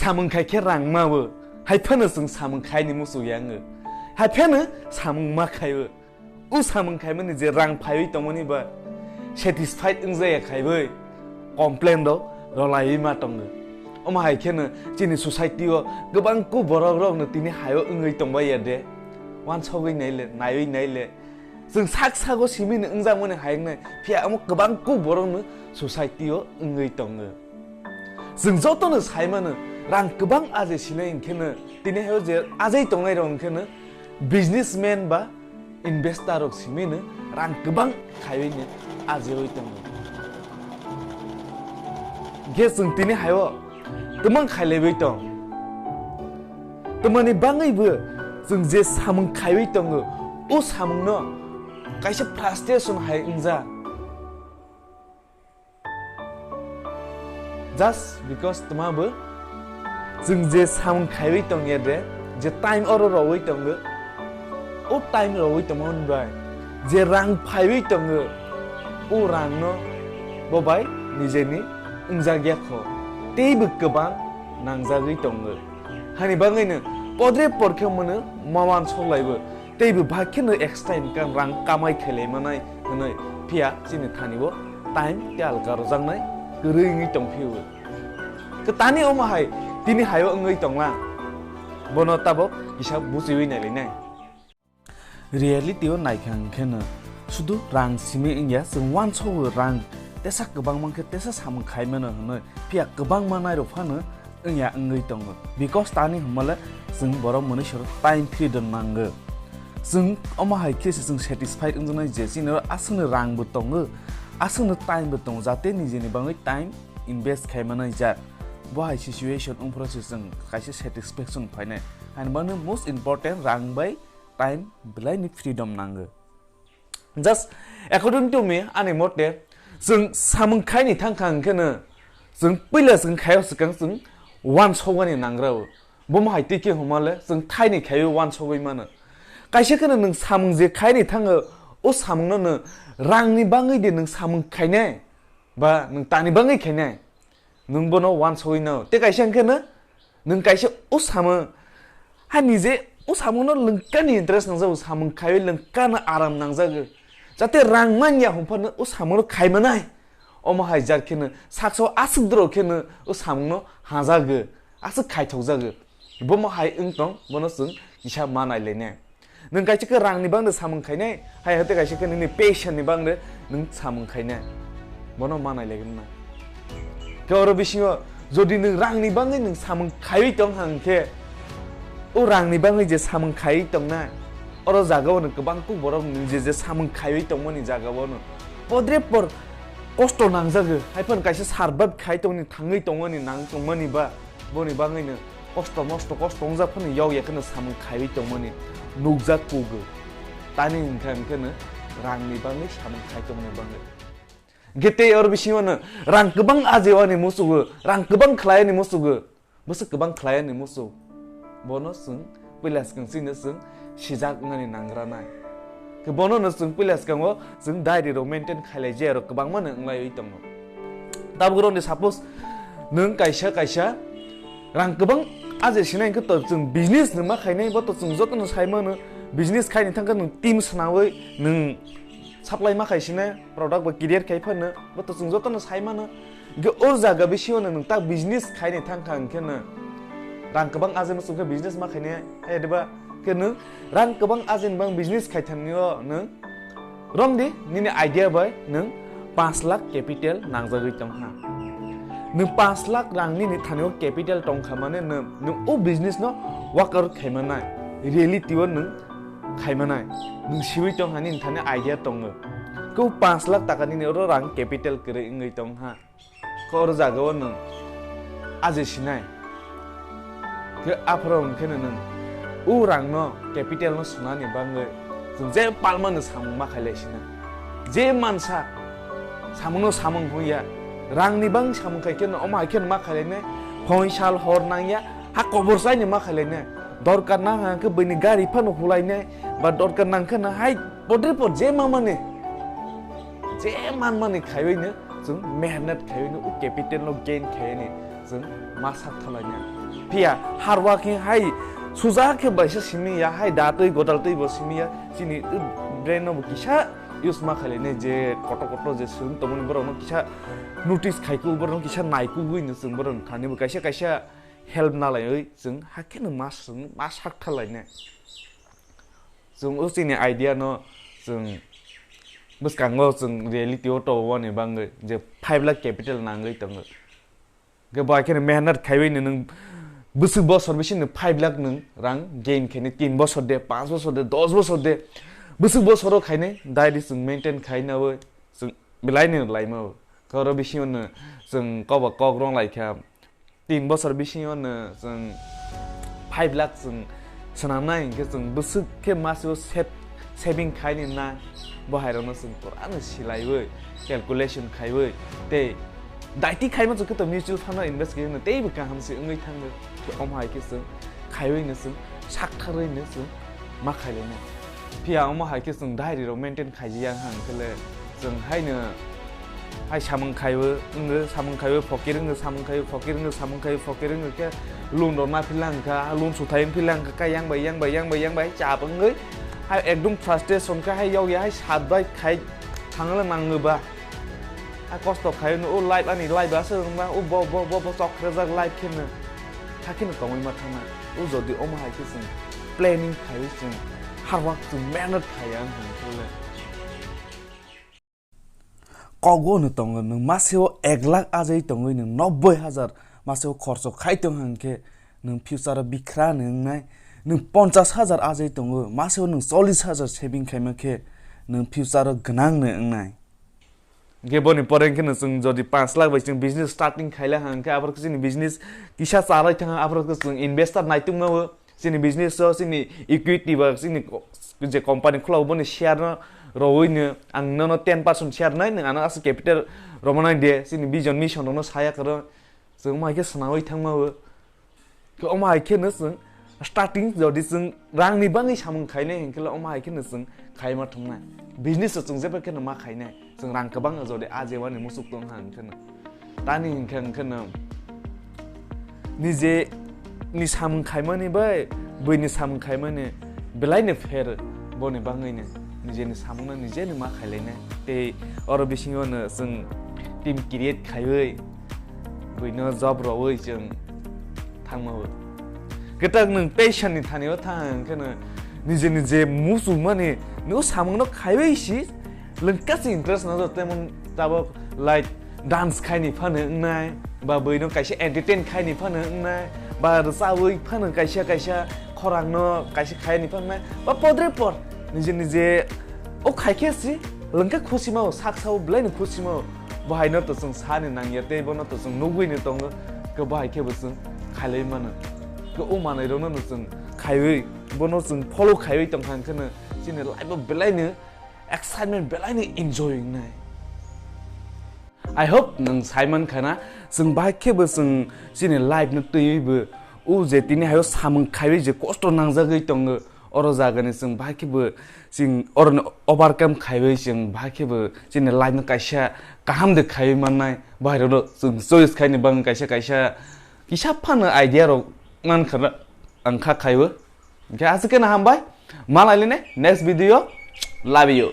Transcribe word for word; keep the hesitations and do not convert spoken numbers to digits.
Samung khai khe rang ma o, hai phano chwng samung khai ni muchung ya wngo, hai phano samung ma khai o. O samung khaimani je rang phaiwi tongmani ba satisfied wngjaya khaiwi complain rok rolaiwi ma tongo. Omo hai kheno chini society o kwbang ku borok rokno tini haio wngwi tongbai ya de, wansogwi naile, naiwi naile. Chwng sak sago simino wngjakmani hai wngnai, phiya omo kwbang ku borokno society o wngwi tongo. Chwng jotono sai mano, rang kwbang ajai sinai hwnkheno, tini haio je ajai tongnai rok hwnkheno businessman ba investor rok simino rang kwbang khaiwi no ajiwi tongo. Hwnkhe chwng tini haio kwbang khailaiwi tong. Tamani bangwi bo chwng je samung khaiwi tongo, o samungno kaisa frustration hai wngja. Just because tma bo chwng je samung khaiwi tongya de, je time oro rowi tongo, o time rowi tongma hwnbai je rang phaiwi tongo, o rangno bo bai nijeni wngjak ya kho, teibo kwbang nangjagwi tongo. Hani bangwino podre porkhe mono ma wansok laibo. Teibo bai kheno extra income rang kamai khailai manai hwnwi phiya chini thani bo time tei alka rojaknai kwrwi wngwi tongphio. Kwtani omo hai tini haio wngwi tonglang, bono tabok kisa buchiwi nailainai. Reality o naikha hwnkheno sudu rang simi wngya, chwng wansogo rang tesa kwbang mankhe tesa samung khaimano hwnwi, phiya kwbangma nairok phano wngya wngwi tongo, because tani hwnmale chwng borok mwnwi soro time freedom nango. Chwng omo hai khe se chwng satisfied wngjaknai je chini oro aswkno rang bo tongo, aswkno time bo tongo, jate nijeni bagwi time invest khai manai jak. Bo hai situation wngphuru se chwng kaisa satisfaction phainai. Ani bagwi most important rang bai time belai ni freedom nango. Just according to me, ani mote, chwng samung khaini thangkha hwnkhe no, chwng puila chwng khaio swkang chwng wansokmani nangrao. Bomo hai twi khe hwnmale chwng thaini khaiwi wansogwi mano. Kaisa kheno nwng samung je khaini thango, o samungno no rangni bangwi de nwng samung khainai, ba nwng tani bangwi khainai. Nwng bono wansogwi nao. Tei kaisa hwnkhe no, nwng kaisa o samung, ha nije o samungno lwngkani interest nangjago, samung khaiwi lwngkano aram nangjago. Jate rang manya hwnphano o samungno khaimanai. Omo hai jar kheno saksa o aswk doro kheno o samungno hajago, aswk khaithokjago. Bomo hai wng tong, bono chwng kisa ma nailainai. Nwng kaisa khe rangni bangde samung khainai, hai hwte kaisa khe nini passion ni bangde nwng samung khainai. Bono ma nailaigwna. Khe oro bisingo jodi nwng rangni bangwi nwng samung khaiwi tong hang khe, o rangni bangwi je samung khaiwi tongnai, oro jagao nwng kwbang kuk borok nwng je je samung khaiwi tongmani jagao nwng podre por kosto nangjago, hai phano kaisa survive khai tongni thangwi tongmani nang tongmani ba, boni bangwi nwng kosto mosto, kosto wngjak phano yokya kheno samung khaiwi tongmani nukjak kugo. Tani hwnkha hwnkhe no rangni bangwi samung khai tongmani bangwi. Hwnkhe tei oro bisingo no rang kwbang ajiwani musugo, rang kwbang khlaiani musugo. Bwswk kwbang khlaiani musuk. Bono chwng puila swkang chini chwng sijak wngnani nangranai. Khe bono no chwng puila swkango chwng diary rok maintain khailai je rok kwbangma no wnglaiwi tongo. Tabuk rokni suppose nwng kaisa kaisa rang kwbang aje sinai hwnkhe to chwng business nwng ma khainai, bo to chwng jotono sai mano, business khaini thangkhe nwng team swnawi nwng supply ma khai sinai, product ba create khai phano, bo to chwng jotono sai mano. Hwnkhe o jaga bisingo nwng tak business khaini thangkha hwnkhe no rang kwbang aje no chwngkhe business ma khainai, hai diba? Khe nwng rang kwbang aje ni bang business khai thangni o nwng Romdi, nini idea bai nwng panch lakh capital nangjagwi tongkha. Nwng panch lakh rang nini thani o capital tongkha mane nwng, nwng o business no work out khaimanai, reality o nwng khaimanai. Nwng siwi tongkha nini thani idea tongo. Khe o panch lakh taka nini oro rang capital kwrwi wngwi tongkha. Khe oro jaga o nwng aje sinai. Khe aphuru hwnkhe no nwng o rang no capital no swnani bagwi chwng je palma no samung ma khailai sinai. Je mansa samung no samung hwnya, rang ni bang samung khai khe no omo hai khe no ma khailai nai. Phone sal hor nang ya, ha kobor sai no ma khailai nai. Dorkar nang hang khe bini gari phano hulai nai, ba dorkar nang khe no hai podre pod je ma mani, je man mani khaiwi no chwng mehnat khaiwi no o capital no gain khaiwi no chwng ma sak thalaina. Phiya hard working hai suja khe baisa simi ya, hai da twi godal twi bo simi ya, chini brain no bo kisa use ma khailai ne, je koto koto je swrwng tongmani borok no kisa notice khaiku, borok no kisa naikugwi no chwng borok thani bo kaisa kaisa help nalaiwi chwng hakhe no ma swrwng ma sak thalai ne. Chwng o chini idea no chwng bwskango chwng reality o toboni bangwi je five lakh capital nangwi tongo. Hwnkhe bo hai kheno mehnat khaiwi no nwng bwswk bosor bising no five lakh nwng rang gain khainai, tin bosor de, panch bosor de, dos bosor de, bwswk bosoro khainai, dairi chwng maintain khai nawi chwng belai no laimao. Khe oro bisingo no chwng kokba kok rong lai kha, tin bosor bisingo no chwng five lakh chwng swnamnai hwnkhe chwng bwswk khe masio save, saving khaini na, bo hai rokno chwng pura no silaiwi, calculation khaiwi, tei daiti khaima chwng khe to mutual fund o invest khaino teibo kaham se wngwi thango. Omo hai khe chwng khaiwi no chwng sak tharwi no chwng ma khailainai. Phiya omo hai khe chwng diary rok maintain khaiya hang khe le chwng haino hai samung khaiwi wngwi, samung khaiwi phokir wngwi, samung khaiwi phokir wngwi, samung khaiwi phokir wngwi khe loan rok na phila wngkha, loan suthai wng phila wngkha, khe yang bai, yang bai, yang bai, yang bai chap wngwi hai ekdom frustration khe hai yokya hai sat bai khai thangla nangwi ba. Hai kosto khai no o life ani life ase wngma o bo, bo, bo, bo chok rejak life khe no. Hakhe no tongwi ma thangna. O jodi omo hai khe chwng planning khaiwi chwng hard work chwng mehnat khaiya wng khe le. Kogo no tongo, nwng maseo ek lakh ajai tongwi nwng nobboi hajar maseo khorcho khai tong hang khe nwng future o bikhra no wngnai, nwng ponchas hajar ajai tongo, maseo nwng chollish hajar saving khaima khe nwng future o gwnang no wngnai. Hwnkhe boni pore hwnkhe no chwng jodi panch lakh bai chwng business starting khaila hang khe aphor khe chini business kisa chalai thang aphor khe chwng investor naitung no. Chini business o chini equity ba chini ko-, je company khulao boni share no rowoi no ang nono ten percent share nai, nwng ano aswk capital romnai de, chini vision mission rokno saya kwrwng chwng omo hai khe swnawi thangma o. Khe omo hai khe no chwng starting jodi chwng rang ni bangwi samung khainai hwnkhe le omo hai khe no chwng khaima thwngnai. Business o chwng jeba khe no ma khainai. Chwng rang kwbang jodi a jewani muchuk tong ha hwnkhe no. Tani hwnkhe, hwnkhe no nije ni samung khaimani bai buini samung khaimani belai no pher, boni bangwi no nije ni samung no nije ni ma khailainai. Tei oro bisingo no chwng team create khaiwi buino job rowoi chwng thangma o. Kwtak nwng passion ni thani o thang hwnkhe no nije nije muchungmani no samung no khaiwi si Lwng kasi interest no jotoi mun tabok, like, dance khaini phano wngnai, ba buino kaisa entertain khaini phano wngnai, ba rwchabwi phano kaisa kaisa khorang no kaisa khaini phano wngnai, ba podre pod nije nije o khai khe si lwng khe khusi mao, sak sao belai no khusi mao. Bo hai no to chwng sani nangya tei bono to chwng nugwi ni tongo, khe bo hai khe bo chwng khailai mano. Khe o manwi rok no no chwng khaiwi, bono chwng follow khaiwi tong kha hwnkhe no chini life o belai no excitement belai ni enjoy wngnai. I hope nwng saiman khana, chwng bahai khe bo chwng chini life no twiwi bo o je tini hayo samung khaiwi je kosto nangjagwi tongo, oro jaga ni chwng bahai khe bo chwng oro ni overcome khaiwi chwng bahai khe bo chini life no kaisa kaham de khaiwi mannai, bahai rok no chwng choice khaini bagwi kaisa kaisa kisa phano idea rok man khana ang kha khaiwi. Hwnkhe aswk khe no hambai, malai line next video, love you.